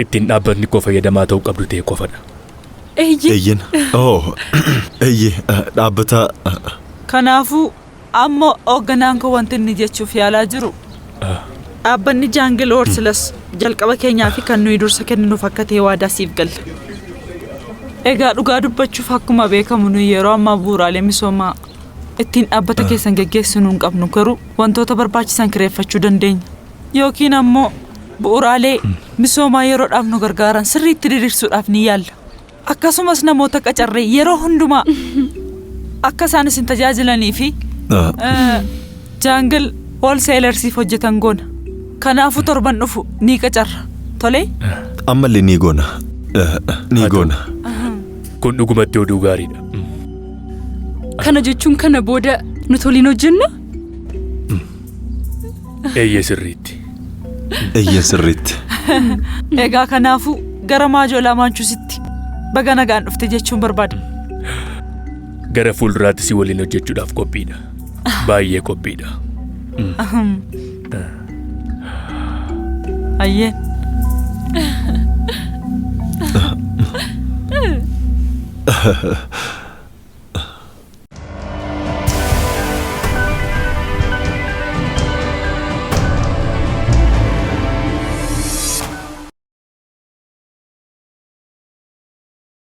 Ittiin dhaabbatni koo fayyadamaa ta'uu qabdu ta'e qofadha. Eeyyee. Eeyyen. Oh, eeyyee, dhaabbata. Kanaafuu amma hoogganaan koo wanti inni jechuuf yaalaa jiru dhaabbanni Jaangil Hoorsilas jalqaba keenyaa fi kan nuyi dursa kenninuuf akka ta'e waadaa siif galla. Egaa dhugaa dubbachuuf akkuma beekamu nuyi yeroo ammaa bu'uuraalee misoomaa ittiin dhaabbata keessan geggeessinuu hin qabnu, garuu wantoota barbaachisan kireeffachuu dandeenya. Yookiin ammoo bu'uuraalee misoomaa yeroodhaaf nu gargaaran sirriitti diriirsuudhaaf ni yaalla. Akkasumas namoota qacarree yeroo hundumaa akka isaan isin tajaajilanii fi Jaangil Wholesalersiif hojjetan goona. Kanaafuu torban dhufu ni qacarra. Tolee? Ammallee ni goona. Ni Haa ta'u. goona. Kun dhugumatti oduu gaariidha. Kana jechuun kana booda nuti waliin hojjenna? Eeyyee sirriitti. Eeyyee sirriitti. Egaa kanaafuu gara Maajoolaa Maanchusitti baga nagaan dhufte jechuun barbaada. Gara fuulduraatti si waliin hojjechuudhaaf qophiidha. Baay'ee qophiidha. Ayyeen.